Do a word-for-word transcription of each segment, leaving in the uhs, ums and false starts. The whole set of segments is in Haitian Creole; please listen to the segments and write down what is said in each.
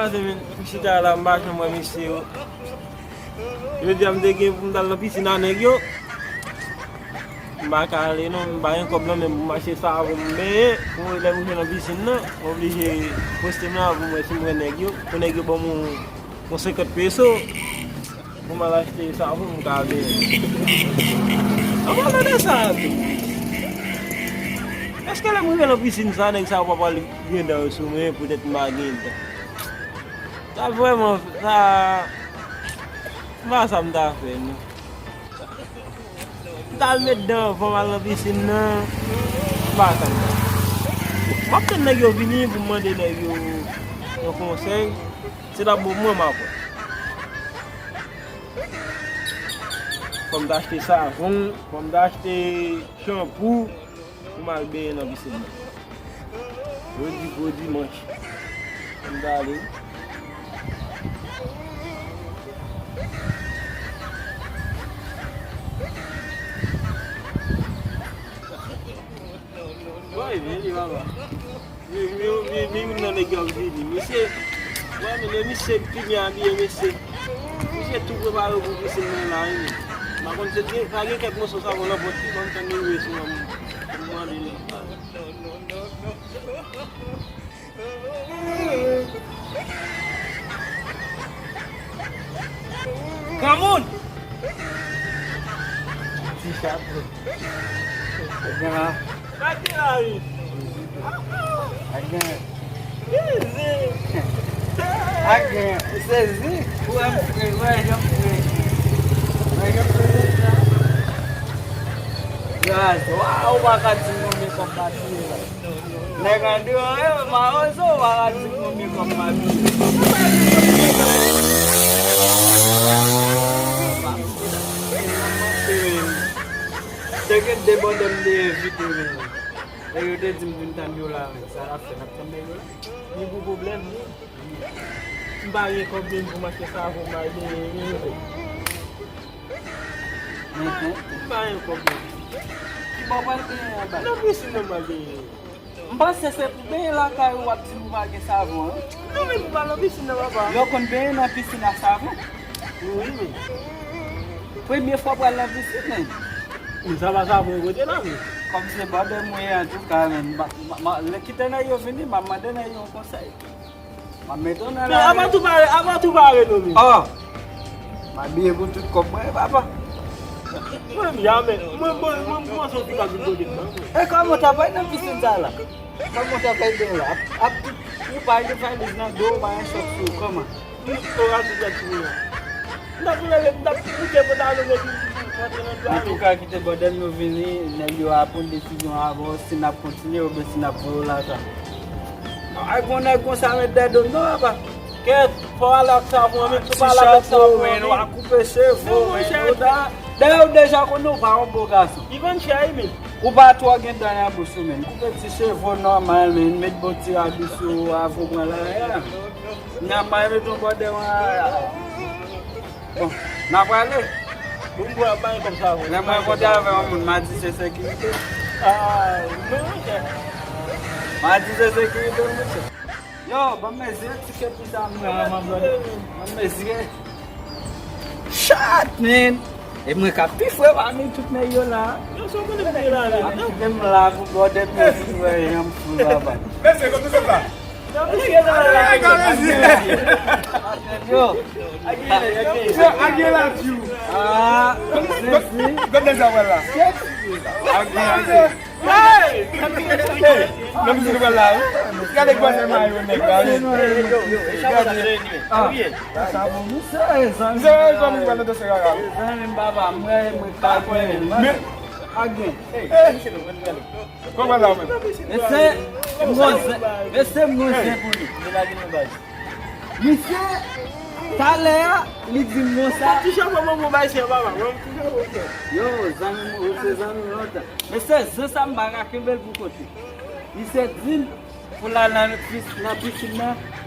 M chita la, m pa janm wè mesye yo. Jodi a m te gen pou m t al nan pisin a nèg yo. M pa ka ale non, m pa gen kòb nan men m pou m achte savon pou m benyen. Pou lè m rive nan pisin nan, m oblije poste m la pou m wè si m wè nèg yo. Pou nèg yo ban m yon, yon senkant peso. Pou m al achte savon pou m ka benyen. An palan de sa tou, èske lè m rive nan pisin sa, nèg sa yo pa pral gen dan yo sou mwen poutèt m pa gen dan? Sa vrèman, sa, m pa sa m ta fè, non. M t al met dan anvan m al nan pisin nan. M pa sa m ta fè. M ap tann nèg yo vini pou m mande nèg yo yon konsèy. Se t ap bon pou mwen, m ap wè. Fò m ta achte savon, fò m ta achte chanpou. Pou m al benyen nan pisin nan. Jodi gwo dimanch. Ann ale. Woy, men li papa. Mi, mi, mi, mi youn nan nèg yo ap vini. Misye, wè, men lè misye pi byen abiye, mesye. Misye tou prepare pou pisin nan la, wi, men. M pa konn si gen, pa gen kèk moso savon nan pòch li, ban m tann li rive sou mwen. M mande li. Granmoun! Ti chapo. Gen la. Gade la, wi. Ak gen. Sezi. Ak gen. Sezi. Ou wè m fre, ou wè jan m fre. Ou wè jan m fre. Gras. Waw, ou pa ka di m konbyen kòb m abiye la. Nèg andeyò yo, mawozo, ou pa ka di m konbyen kòb m abiye. Te gen de bòdè m te envite, men. E yo te di m vin tann yo la, men. Sa n ap fè, n ap tann nèg yo la? Ni pou pwoblèm, ni. M pa gen kòb menm pou m achte savon, m al benyen, men. Mhm. M pa gen kòb menm. Ki bò w pral benyen anba? Nan pisin nan m al benyen. M panse se pou benyen lakay ou w ap di m ou pa gen savon, wi. Non, men pou pa nan pisin nan, papa. Yo konn benyen nan pisin ak savon? Wi, men. Premye fwa w pral nan pisin, men. Men sa pa savon yo pote la, men. Kòm se bòdè m ou ye, antouka, men, ma, ma, ma, lè kite nèg yo vini, m ap mande nèg yo yon konsèy. M ap mete w nan lari. Avan tou pare, avan tou pare non, men. Oh! M abiye pou tout kòb mwen, papa. Mwen, jamè. Mwen, mwen, mwen, mwen, soti pa vin kote m nan. E kòman w ta pral nan pisin sa la? Kòman w ta pral benyen la? Ap, ap tout, ou pa gen valiz nan do, ou pa gen chòt sou ou, kòman? Wi, ou rasis la, ti moun la. M t ap leve, m t ap koute pantalon mwen, pou, pou, pou antre nan dwa. Antouka, kite bòdè m yo vini, nèg yo a pran desizyon avè w, si n ap kontinye oubyen si n ap voye w lakay. Ay, bon nèg konsa, met dèyè do m, non, papa. Kèt, fò w al ak savon an, menm si w pa al avèk savon an, men. W a koupe cheve w, men. Dèyè ou deja konnen ou pa yon bo gason. Li vann chè, wi, men. Ou pa twò gen dan nan bouch ou, men. Koupe ti cheve w nòmal, men. Met bon ti rad ou sou ou, avè w pran lari a. N ap mare met yon bòdè w a. Bon, n ap prale. Bon, m pral bay kòm sa, bon. Lè m rankontre avè yon moun, m a di se sekirite. Ah, non, monchè. M a di se sekirite, monchè. Yo, ban m mezire ti kepis a mwen, man, brother. Ban m mezire. Shit, man. E mwen k ap pi fre pami tout nèg yo la. Yo, sa w konnen m te la, men. Ap kite m la pou brother m yo vin wè jan m fou, papa. Mesye, kote w sot la? Yo. Yo, a gen la, Djou. Ah, sexy. Gade sa wè la. Sexy. A gen, a gen. Hey! Hey! Nan mizik wè la, wi. Gade gwa se mayo nèg la, wi. Gade. Ah, sa bon, misye, zanmi. Misye, zanmi, wè nan dosye gaga, wi. Zanmi m, papa, mwen, mwen, pa gen. Men. A gen. Hey! Kòman la menm? Mesye, m gon zen, mesye, m gon zen pou li. Misye, talè a, li di m konsa. Ti chapo, mwen, mwen, bay chè, papa, mwen, ti chapo, chè. Yo, zanmi m, ou se zanmi m lontan. Mesye, zen sa m pa ka kenbe l pou kont li. Misye di m pou l al nan pis-, nan pisin nan,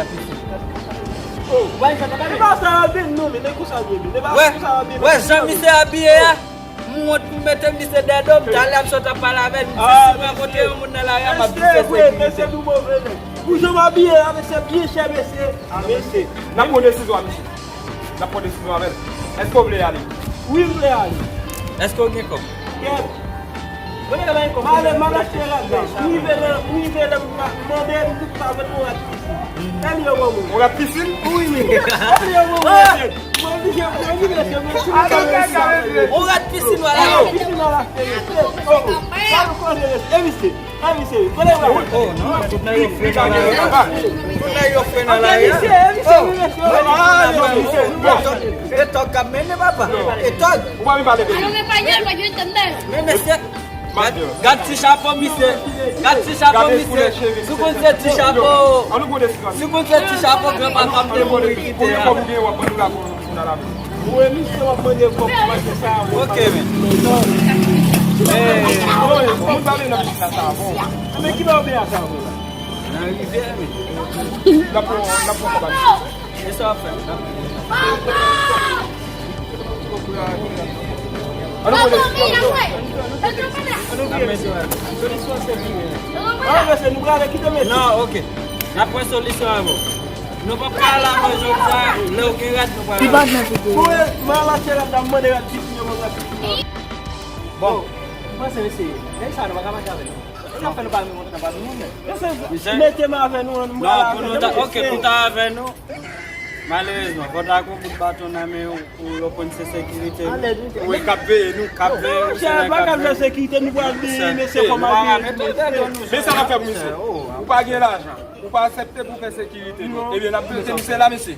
la pisin. Oh, wè, sa ta pale. E pa sa abiye non, men, e konsa l ye, men. E pa Wè, konsa abiye, wè, men jan misye abiye a, m wont pou mete misye dèyè do m, talè m sot ap pale avè l, m di, si mwen kote yon moun nan lari a, m ap di se sekirite. Mesye, nou move nèg. Pou jan m abiye a, mesye, byen chè, mesye. A, mesye. N ap pran desizyon a misye. N ap pran desizyon avè l. Èske w vle ale? Wi, m vle ale. Èske w gen kòb? Kèt. Mwen te ka bay kòb. M ale, m al achte rad la. M rive nan, m rive la, m pa, m mande, m di pou sa vin yon rad pisin. Èl yo ban mwen. Yon rad pisin? Wi, men. Èl yo ban mwen. Mwen oblije, mwen oblije, mwen oblije. Yon rad pisin, w al achte. Yon rad pisin, w al achte. Oh, oh. Sa nou konnen, e misye. Hey, misye, konnen mwen. Oh, non, tout nèg yo fre nan lari a. Tout nèg yo fre nan lari a. Misye, misye, misye. E tòg k ap mennen, papa. E tòg. Ou pa vin pale de li. Men mesye, gad, gad ti chapo, misye. Gad ti chapo, misye. Si w konn se ti chapo, si w konn se ti chapo granpapa m te mouri kite a. Ou e misye w ap mande kòb pou mache sa. Ok, men. Hey. Moun pa vle nan pitit la sa bon. Men ki lè w vle a sa bon la? Nan rivyè, men. N ap pran, n ap pran kòb a misye. E sa w ap fè? An nou pran desizyon. An nou pran desizyon. Solisyon se vini. An nou pran desizyon. Non, ok. N ap pran solisyon avè w. Nou p ap ka al avè w jodi a, lè w gen rad, nou pral avè w. Mwen, mwen al achte rad la, m mande rad pisin yo, mwen rad pisin yo. Bon. Bon, m panse, mesye, nèg sa nou pa ka mache avè l non. E sa fè nou pa vin kontan pa nou menm. Mesye, mete m avè nou, mwen al avè nou, mesye. Ok, pou ta avè nou, malerezman, fò ta gon bout baton nan men w pou yo konn se sekirite nou. Wi, k ap veye nou. K ap veye nou, se nèg k ap veye nou. Monchè, pa ka fè sekirite, nou pral veye, mesye, kòman veye nou, mesye. Men sa n ap fè pou misye. Ou pa gen lajan. Ou pa aksepte pou fè sekirite nou. Ebyen, n ap mete misye la, mesye.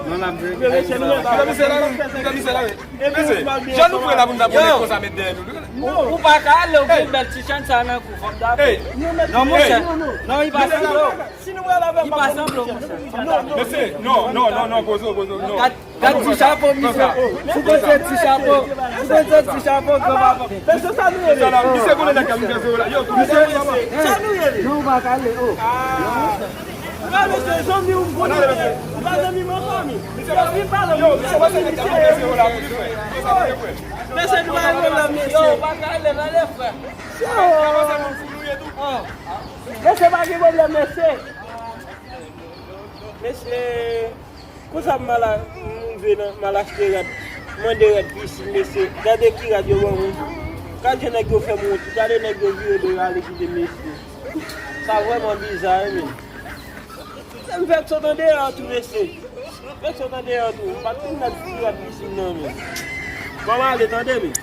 Non, n ap mete misye la, wi. Mete misye la, wi. Mesye, jan nou pran la pou n ta pran nèg konsa met dèyè nou. Ou, ou pa ka ale, ou gen bèl ti chèn sa nan kou, fòk ta pran. Non, monchè. Non, li pa sanble w. Li pa sanble w, monchè. Mesye, non, non, non, non, poze w, poze w, non. Gad ti chapo misye. Ou konn se ti chapo. Ou konn se ti chapo, granpapa. Mesye, sa nou ye la? Misye konnen nèg k ap vin fè zero la. Yo, misye, sa nou ye la? Non, ou pa ka ale, oh. Gade, se zanmi w, m konnen, mesye. Ou pa zanmi m ankò, men. Yo, vin pale, yo, misye, misye, misye. Mesye, nou pa gen pwoblèm, mesye. Yo, ou pa ka ale, ale, frè. Yo. Mesye, pa gen pwoblèm, mesye. Mesye, konsa m al a, m rive nan, m al achte rad, mande rad pisin, mesye. Gade ki rad yo ban mwen. Gade jan nèg yo fè m wont. Gade nèg yo vire do yo ale kite m, mesye. Sa vrèman biza, wi, men. M fèk sot andeyò tou, mesye. M fèk sot andeyò tou. M pa t konn rad, rad pisin nan, men. Bon, m ale, tande, men.